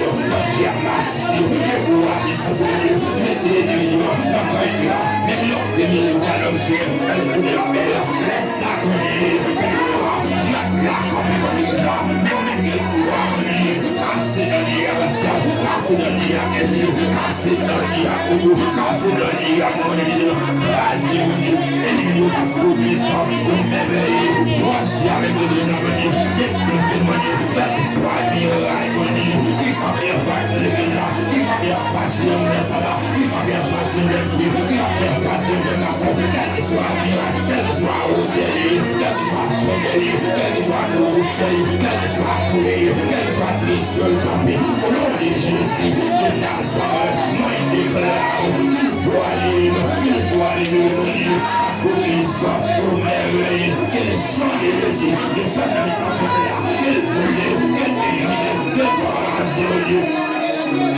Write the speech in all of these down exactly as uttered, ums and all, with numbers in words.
yo, tout dyab masiv, gen pouvwa, pisans, Bondye mete enmi yo nan kay la. Men yo, enmi yo, wayòm syèl, èl koulè apèl, lè sa, Bondye, dyab la, kòm enmi la, men yo mete pouvwa, Bondye, kase nan dyab, kase nan dyab, Jezi, kase nan dyab, kase nan dyab, Bondye, kraze, Bondye, enmi yo, paske ou pwisan, ou mèvèye, fwache avèk Bondye, Bondye, deplike, Bondye, kèlkeswa miray, Bondye, ki kanpe anfas legliz la, ki kanpe anfas moun sa la, ki kanpe anfas lènmi, ki kanpe anfas lènmi la, kèlkeswa miray, kèlkeswa wotè li ye, kèlkeswa pwofondè li ye, kèlkeswa gwosè li ye, kèlkeswa koulè li ye, kèlkeswa direksyon li kanpe, o non de Jezi. Jésus de Nazareth, mwen deklare, qu'il soit libre, qu'il soit libéré, mon Dieu, paske ou pwisan, ou mèvèye, que le sang de Jésus descende nan mitan pèp la, que l boule, que l elimine, que l kraze, mon Dieu.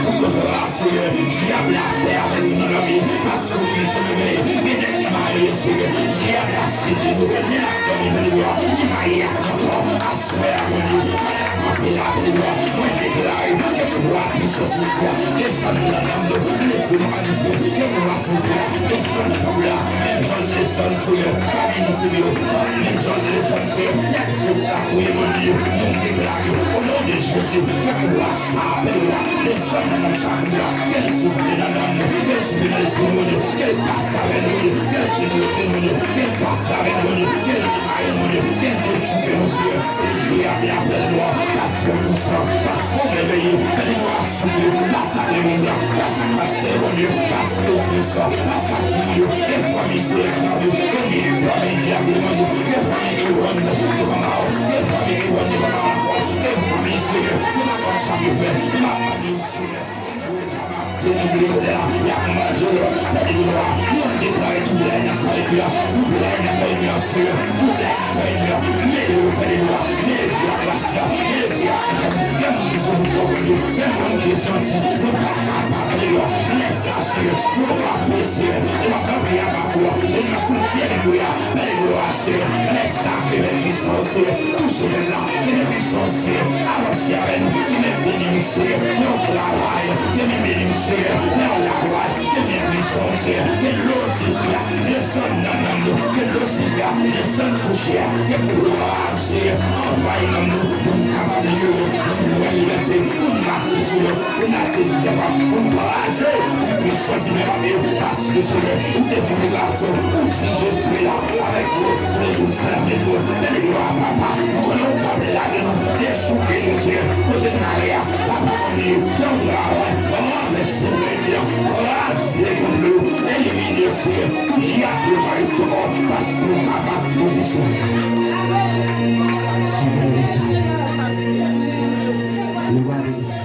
Tout kontra, Senyè, dyab la fè avèk nou nan vi, paske ou pwisan, mèvèye, gen nèg marye, Senyè, dyab la sezi nou, gen nèg dòmi, Senyè, ki maye ak mantò, aswè a, mon Dieu, kanpe la, Senyè, mwen deklare ke pouvwa pwisans Senyè desann nan nanm nou, lespri nou anifye, ke pouvwa Senyè desann nan nanm la, menm jan l desann Senyè pami disip yo, menm jan l desann Senyè lè disip la priye, Bondye, nou deklare, o non de Jezi, ke pouvwa sa, Senyè, desann nan nanm chak moun la, ke l soufle nan nanm nou, ke l soufle nan lespri nou, Bondye, ke l pase avè nou, Bondye, ke l penetre nou, Bondye, ke l pase avè nou, Bondye, ke l netwaye nou, Bondye, ke l dechouke nou, Senyè. Jodi a, mwen apèl nou, paske w pwisan, paske w mèvèye, mèt nou asou, pase ak legliz la, pase ak pastè, Bondye, paske w pwisan, pase ak ti yo, gen fanmi, Senyè, k ap viv, gen fanmi dyab, Bondye, gen fanmi ki wonn, ki pa mal, gen fanmi ki wonn, ki pa mal, gen fanmi, Senyè, nou pa konn sa pou fè, nou pa konn, Senyè. Timoun yo la, y ap manje lòt, tande nou la, nou deklare tou blèy nan kò enmi an, tou blèy nan kò enmi an, Senyè, tou blèy nan kò enmi an, mele yo, tande nou la, mele Dye a gras la, mele Dye a anèm, gen moun ki sou wout yo, gen moun ki santi, nou pa kapab, tande nou la, lè sa, Senyè, nou frape, Senyè, nou pa kanpe a pa pou, nou nan soutyen de Dye a, tande nou la, Senyè, lè sa, ke mèt pwisan, Senyè, touche pèp la, ke mèt pwisan, Senyè, avanse avè nou, ke mèt beni nou, Senyè, nan travay, ke mèt beni nou, Senyè, nan lavwa, ke mèt pwisan, Senyè, ke dlo Jezi a desann nan nanm nou, ke dlo Jezi a desann sou chè a, ke glwa Senyè anvayi nanm nou, pou nou kapab libere, pou nou wè libète, pou nou mache sou yo, pou nou mache sou zèv, pou nou kraze tout pwisans ki vin pami yo, paske Senyè, ou te pran deklarasyon, ou di Jezi la, avèk nou, toulejou, jiska lafin dè mond. Bèl glwa, papa, nou konnen ou p ap lage nou, dechouke nou, Senyè, kote n ale a, papa, nou fè yon travay, oh, mèsi, Senyè, kraze pou nou, elimine, Senyè, tout dyab yo pa reste ankò, paske ou kapab, ou pwisan. Sovè, Sovè. Glwa de Dye.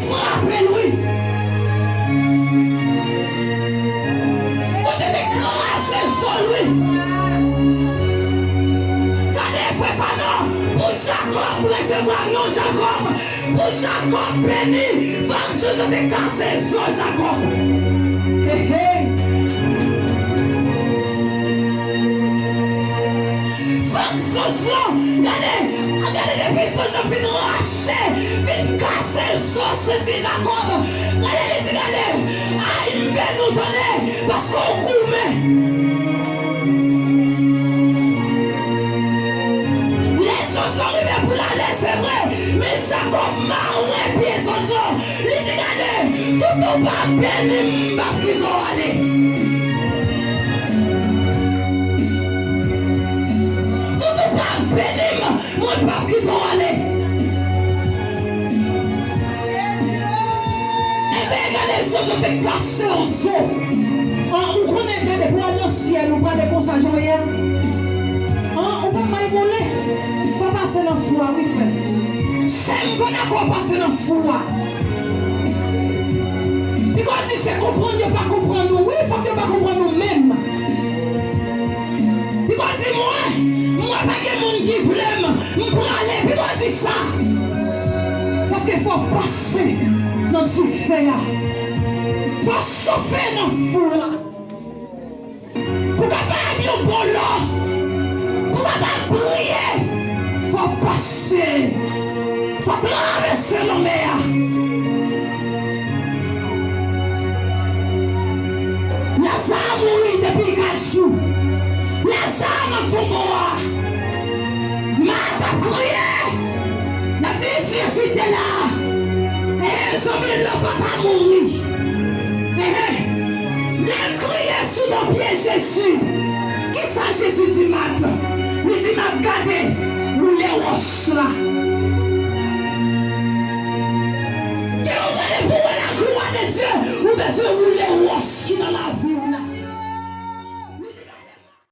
frape l, wi. Bondye te kraze zo l, wi. Gade, frè Fano, pou Jakòb resevwa non Jakòb, pou Jakòb beni, vag zanj yo te kase zo Jakòb. Hey, hey. Vag zanj yo, gade, gade depi zanj yo fin rache, fin kase zo senti Jakòb. Gade, li di, gade, ay, m beni w, tande, paske w goumen. Lè zanj yo rive pou l ale, se vre, men Jakòb mare pye zanj yo. Li di, gade, tout ou pa beni m, m p ap kite w ale. Tout ou pa beni m, mwen p ap kite w ale. Ebyen, gade zanj yo te kase yon zo. An, ou konnen, gade, pou al nan syèl, ou prale konsa jan w ye a. An, ou p ap mal boule. Fò pase nan fou a, wi, frè. Sè m, fò dakò pase nan fou a. Piga w di se konprann yo pa konprann ou. Wi, fòk yo pa konprann ou menm. Piga w di mwen, mwen pa gen moun ki vle m, m prale. Piga w di sa. Paske fò pase nan dife a. Fò chofe nan fou a. Pou kapab yon bolo, pou kapab briye, fò pase, fò travèse lanmè a. Laza mouri depi kat jou. Laza nan tonbo a. Mat ap kriye. L ap di, Jezi te la. E zanmi l lan pa ta mouri. Ehe. Lè l kriye sou do pye Jezi, kisa Jezi di Mat? Li di Mat, gade, woule wòch la. Ke ou gade pou wè laglwa de Dye, ou bezwen woule wòch ki nan lavi.